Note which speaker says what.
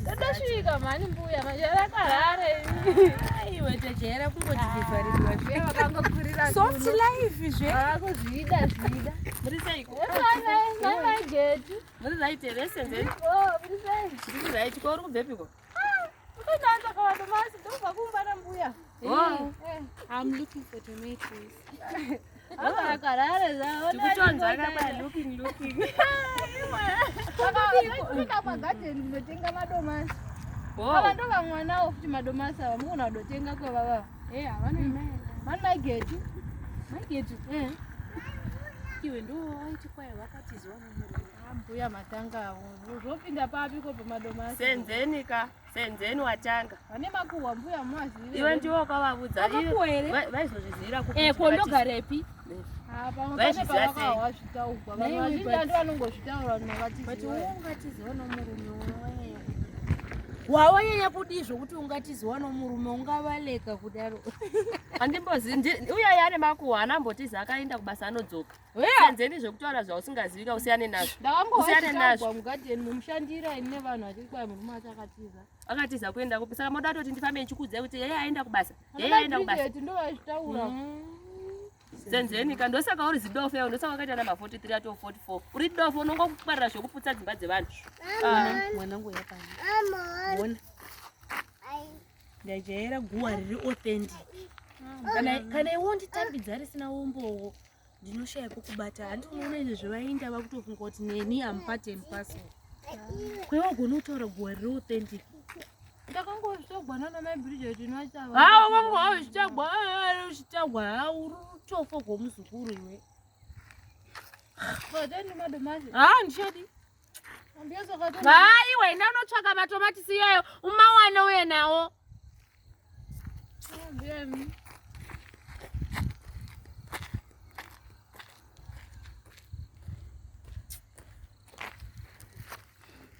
Speaker 1: Tadasvika mhani mbuya majaira karare.
Speaker 2: Aiwe tajaira kungoti kuvharirwa zve.
Speaker 1: Vakangokurira
Speaker 2: Soft life zve.
Speaker 1: Vakuzvida zvida.
Speaker 3: Muri seiko?
Speaker 1: Mai mai getu.
Speaker 3: Muri right here Senzeni?
Speaker 1: Oh, muri sei?
Speaker 3: Ndiri right. Ko uri kubvepiko?
Speaker 1: Ukananza kwa madomasi ndobva kumba na mbuya.
Speaker 3: Oh.
Speaker 2: I'm looking for tomatoes.
Speaker 1: Akarare zavo.
Speaker 3: Tikutonzwa kapa looking looking.
Speaker 1: Kuenda pagadheni kunotenga madomasi.
Speaker 3: Oh.
Speaker 1: Ava ndovamwanawo futi madomasi ava mugona kudotenga kwevava.
Speaker 2: Eh, havana mai.
Speaker 1: Mani mai getu.
Speaker 2: Mai getu.
Speaker 1: Eh.
Speaker 2: Iwe ndo waiti kwai wakatizwa nomurume.
Speaker 1: Ah, mbuya matanga avo. Zvopinda papi ko pamadomasi.
Speaker 3: Senzeni ka. Senzeni watanga.
Speaker 1: Vane makuhwa mbuya mumazive.
Speaker 3: Iwe ndiwe wakavavudza.
Speaker 2: Vakakuwa here?
Speaker 3: Vaizozvizivira kupi?
Speaker 2: Eh, ko ndogarepi?
Speaker 1: Ah, pamwe pane
Speaker 3: Vaizviziva sei?
Speaker 1: pavakahwa zvitaurwa. Vanhu
Speaker 2: Naiwe,
Speaker 1: vazhinji
Speaker 2: but-
Speaker 1: handi vanongozvitaura vanhu
Speaker 2: But
Speaker 1: vakatiziva.
Speaker 2: ungatiziwa nomurume wawanyanya kudii? Wawanyanya kudii zvokuti ungatiziwa nomurume ungavaleka kudaro?
Speaker 3: Andimbozi uya ane makuhwa anambotiza akaenda kubasa anodzoka. Senzeni zvekutaura zvausingazivi ka usiyane nazvo.
Speaker 1: Ndakangohwa
Speaker 3: Usiyane nazvo.
Speaker 1: zvitaurwa mugadheni mumushandira ini nevanhu vachiri kwai murume achakatiza.
Speaker 3: Akatiza kuenda kupi? Saka moda kutoti ndifambe ndichikuudzai kuti yeye aenda kubasa. Yeye aenda kubasa.
Speaker 1: Bridget ndovaizvitaura.
Speaker 3: Senzeni ka ndosaka uri zidofo yawo ndosaka wakaita namba 43 ato 44. Uri dofo unongokwarira zvekuputsa dzimba dzevanhu. Ah.
Speaker 2: Mwanangu yapani. Ona. Ndajaira guwa riri authentic. Kana kana iwe unditambidza risina umbowo ndinoshaya pokubata. Handi unoona izvi zvevainda vakutofunga kuti neni am part and parcel. Kwewe ugone kutaura guwa riri authentic.
Speaker 1: Ndakangozvitagwa nana mai Bridget inoachava.
Speaker 2: Hawa wangu hauchitagwa, uchitagwa uri rutofo gwomuzukuru iwe.
Speaker 1: Pateni madomasi.
Speaker 2: Ha ndichadi.
Speaker 1: Ambuya saka
Speaker 2: Ha iwe enda unotsvaka matomatisi iyayo umawane uye nawo.
Speaker 1: Mbuya imi.